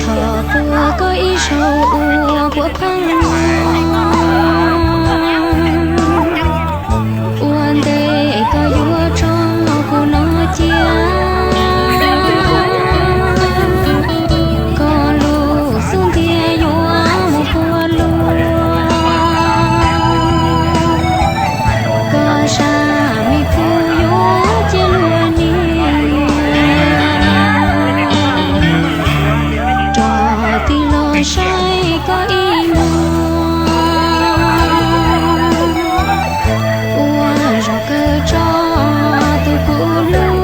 Thov puag koj ib zaug ua puav pheej, ua ntej koj yuav tso kuv no cia. Koj lub xub ntiag yuav mus puag luag, koj sab me pug yuav cia luag niam. Rov tig los saib koj ib hnub, ua zog kawg tso tus kuv hlub.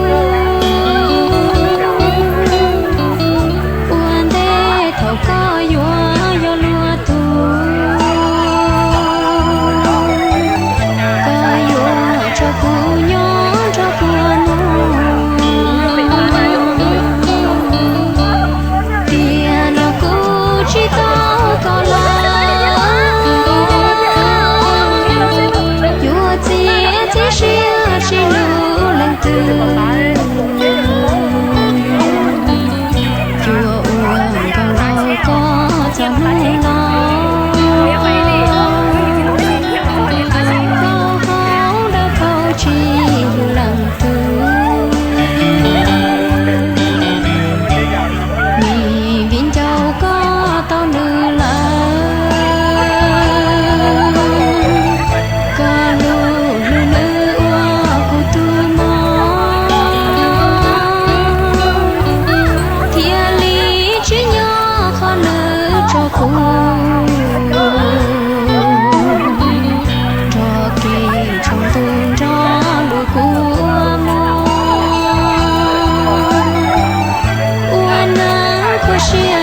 Ua ntej thaum koj yuav yog luag tug, koj yuav tso kuv nyob nrog puag no. Tiam no kuv tsis tau koj lawm, yuav txiav txim siab tsis hlub leej twg. Cuag ua nkauj laus koj txoj hlub los, koj hauv dawb paug tsis hlub leej twg. Me viv ncaus koj tau nws lawm, koj lub hlwb nws ua kuv tus mog, thiaj li tsis nyob qhov nws tso kuv, nrog kev tsaus ntuj nrog lub kua muag, ua neej khuab siab